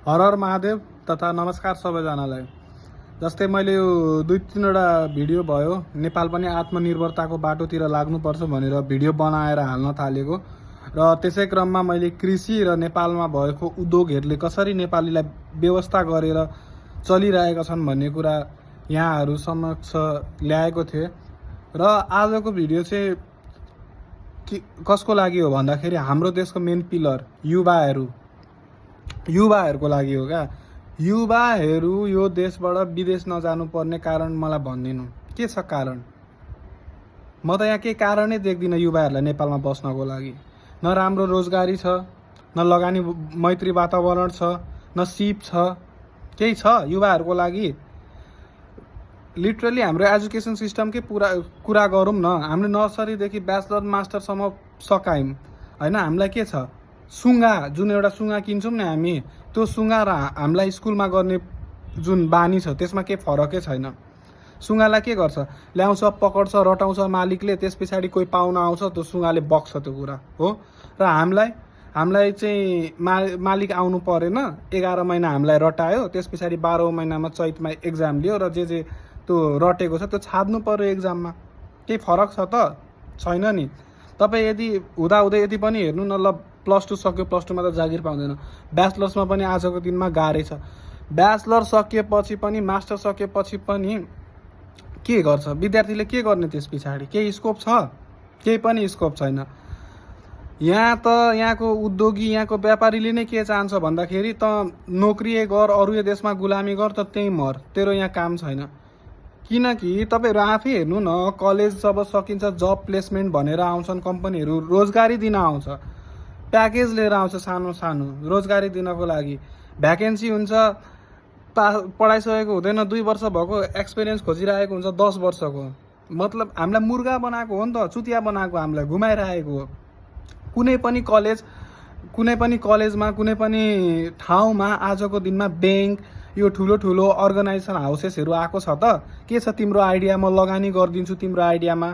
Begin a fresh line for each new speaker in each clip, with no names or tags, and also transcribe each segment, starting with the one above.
हर हर महादेव तथा नमस्कार सबैजनालाई। जस्तै मैले यो 2-3 वटा भिडियो भयो नेपाल पनि आत्मनिर्भरताको बाटोतिर लाग्नुपर्छ भनेर भिडियो बनाएर हाल्न थालेको र त्यसै क्रममा मैले कृषि र नेपालमा भएको उद्योगहरूले कसरी नेपालीलाई व्यवस्था गरेर चलिरहेका छन् भन्ने कुरा यहाँहरू समक्ष ल्याएको थिएँ। र आजको भिडियो चाहिँ कसको लागि हो भन्दाखेरि हाम्रो देशको मेन पिलर युवाहरूको लागि हो क्या। युवाहरू यो देशबाट विदेश नजानु पर्ने कारण मलाई भनिदिनु के छ कारण? म त यहाँ केही कारणै देख्दिनँ युवाहरूलाई नेपालमा बस्नको लागि। न राम्रो रोजगारी छ, न लगानी मैत्री वातावरण छ, न सिप छ, केही छ युवाहरूको लागि? लिटरली हाम्रो एजुकेसन सिस्टमकै कुरा गरौँ न। हामीले नर्सरीदेखि ब्याचलर मास्टरसम्म सकायौँ होइन। हामीलाई के छ? सुङ्गा, जुन एउटा सुङ्गा किन्छौँ नि हामी, त्यो सुङ्गा र हामीलाई स्कुलमा गर्ने जुन बानी छ त्यसमा केही फरकै छैन। सुङ्गालाई के गर्छ? ल्याउँछ, पकड्छ, रटाउँछ मालिकले, त्यस पछाडि कोही पाहुना आउँछ, त्यो सुङ्गाले बग्छ त्यो कुरा हो। र हामीलाई चाहिँ मालिक आउनु परेन, 11 महिना हामीलाई रटायो, त्यस पछाडि 12औं महिनामा चैतमा एक्जाम लियो र जे त्यो रटेको छ त्यो छाड्नु पर्यो एक्जाममा। केही फरक छ त? छैन नि। तपाईँ यदि हुँदाहुँदै यति पनि हेर्नु न, ल +2 सक्यो, +2मा त जागिर पाउँदैन। ब्याचलर्समा पनि आजको दिनमा गाह्रै छ। ब्याचलर सकिएपछि पनि, मास्टर सकिएपछि पनि के गर्छ विद्यार्थीले? के गर्ने त्यस पछाडि? केही स्कोप छ? केही पनि स्कोप छैन। यहाँको उद्योगी, यहाँको व्यापारीले नै के चाहन्छ भन्दाखेरि त नोकरी गर, अरू देशमा गुलामी गर, त त्यही मर, तेरो यहाँ काम छैन। किनकि तपाईँहरू आफै हेर्नु न, कलेज जब सकिन्छ जब प्लेसमेन्ट भनेर आउँछन् कम्पनीहरू, रोजगारी दिन आउँछ, प्याकेज लिएर आउँछ सानो सानो रोजगारी दिनको लागि। भ्याकेन्सी हुन्छ, पढाइसकेको हुँदैन, 2 वर्ष भएको एक्सपिरियन्स खोजिरहेको हुन्छ 10 वर्षको। मतलब हामीलाई मुर्गा बनाएको हो नि त, चुतिया बनाएको, हामीलाई घुमाइरहेको हो। कुनै पनि कलेजमा, कुनै पनि ठाउँमा आजको दिनमा ब्याङ्क, यो ठुलो अर्गनाइजेसन हाउसेसहरू आएको छ त? के छ तिम्रो आइडिया? म लगानी गरिदिन्छु तिम्रो आइडियामा,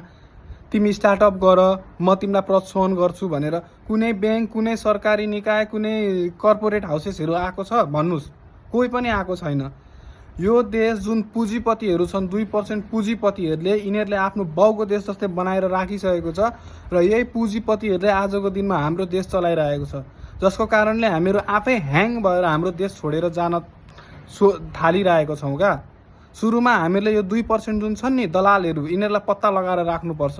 तिमी स्टार्टअप गर, म तिमीलाई प्रोत्साहन गर्छु भनेर कुनै ब्याङ्क, कुनै सरकारी निकाय, कुनै कर्पोरेट हाउसेसहरू आएको छ? भन्नुहोस्, कोही पनि आएको छैन। यो देश जुन पुँजीपतिहरू छन्, 2% पुँजीपतिहरूले, यिनीहरूले आफ्नो बाउको देश जस्तै बनाएर राखिसकेको छ र यही पुँजीपतिहरूले आजको दिनमा हाम्रो देश चलाइरहेको छ, जसको कारणले हामीहरू आफै ह्याङ भएर हाम्रो देश छोडेर जान थालिरहेको छौँ क्या। सुरुमा हामीहरूले यो 2% जुन छन् नि दलालहरू, यिनीहरूलाई पत्ता लगाएर राख्नुपर्छ।